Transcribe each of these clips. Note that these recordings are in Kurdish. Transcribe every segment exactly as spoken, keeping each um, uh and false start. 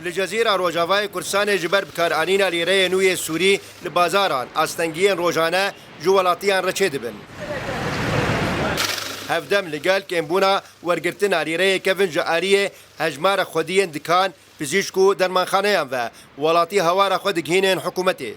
Li Cezîra Rojavayê Kurdistanê ji ber bikaranîna lîreyê nû yê Sûrî li bazaran astengiyên rojane ji welatiyan re çêdibin. Hevdem li gel kêmbûna wergirtina lîreyê kevin ji aliyê hejmara xwediyên dikan, pizîşk û dermanxaneyan ve, welatî hawara xwe digihînin hikûmetê.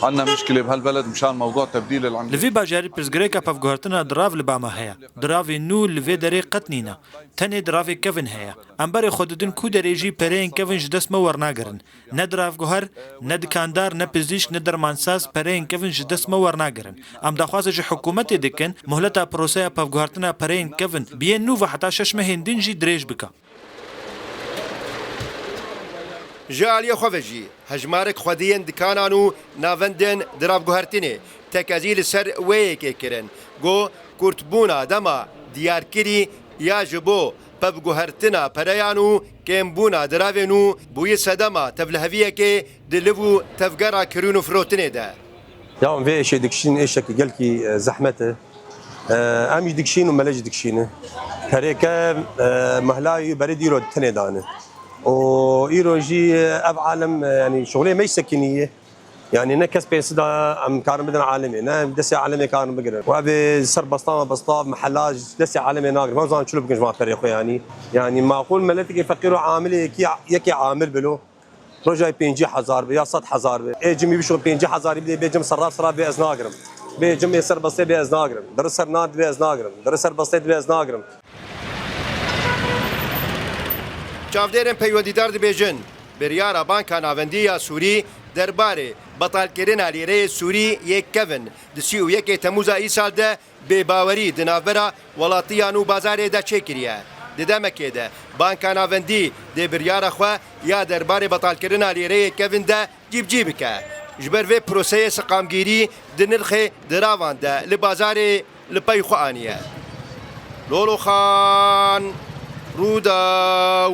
عندنا مشكلة بهالبلد مشان موضوع تبديل العملة. Li vî bajarî pirsgirêka pevguhertina dirav li ba me heye. Diravê nû li vê derê qet nîne. Tenê diravê kevin heye. Em berê xwe didin ku derê jî pereyên kevin ji dest me wernagirin. Ne diravguher, ne dikandar, ne pizîşk, ne dermansaz pereyên kevin ji dest me wernagirin. Em daxwaza ji hikûmetê dikin, muhleta proseya pevguhertina pereyên kevin bi yên nû ve heta şeş mehên din jî dirêj bike. Ji aliyê xwe ve jî hejmarek xwediyên dikanan û navendên diravguhertinê tekezî li ser wê yekê kirin. Got, kurtbûna dema diyarkirî ya ji bo pevguhertina pereyan û kêmbûna diravê nû bûye sedema tevliheviyekê di liv û tevgera kirûn û firotinê de. Ya em vê êşê dikişînin, êşekî gelkî, e, zehmet e. E, em jî dikişîn û mele jî dikişîne. Perê kev, e, mehla wî berê dîro tenê dane. Û îro jî, e, ev alem, e, yanî şixulê me jî sekiniye. Yanî ne kes pênc sed em karin bidin alemê, ne em destê alemê karin bigirin. Û ev ê ser besta me besta, mehela ji destê alemê nagirin. Van zan çilo bikin ji van perê xwe yanî. Yanî maqûl meletekê feqîr û amilê yekî, yekê amil bilo. Rojayê pêncî hezar be ya sed hezar be. Ê cimî bişo pêncî hezarî bidê, bê cim serra serra bê ez nagirim. Bê cim ê ser bistê bê ez nagirim. Diri ser nan dibê ez nagirim. Diri ser bistê dibê ez nagirim. Çavdêrên peywendîdar dibêjin, biryara Banka Navendî ya Sûrî derbarê betalkirina lîreyê Sûrî yê kevin di sî û yekê Temûza îsal de bêbawerî di navbera welatiyan û bazarê de çêkiriye. Di demekê de Banka Navendî dê biryara xwe ya derbarê betalkirina lîreyê kevin de cîbicî bike. Ji ber vê proseyê seqamgîrî di nirxê diravan de li bazarê li pey xwe aniye. Lolo Xan, Rûdaw.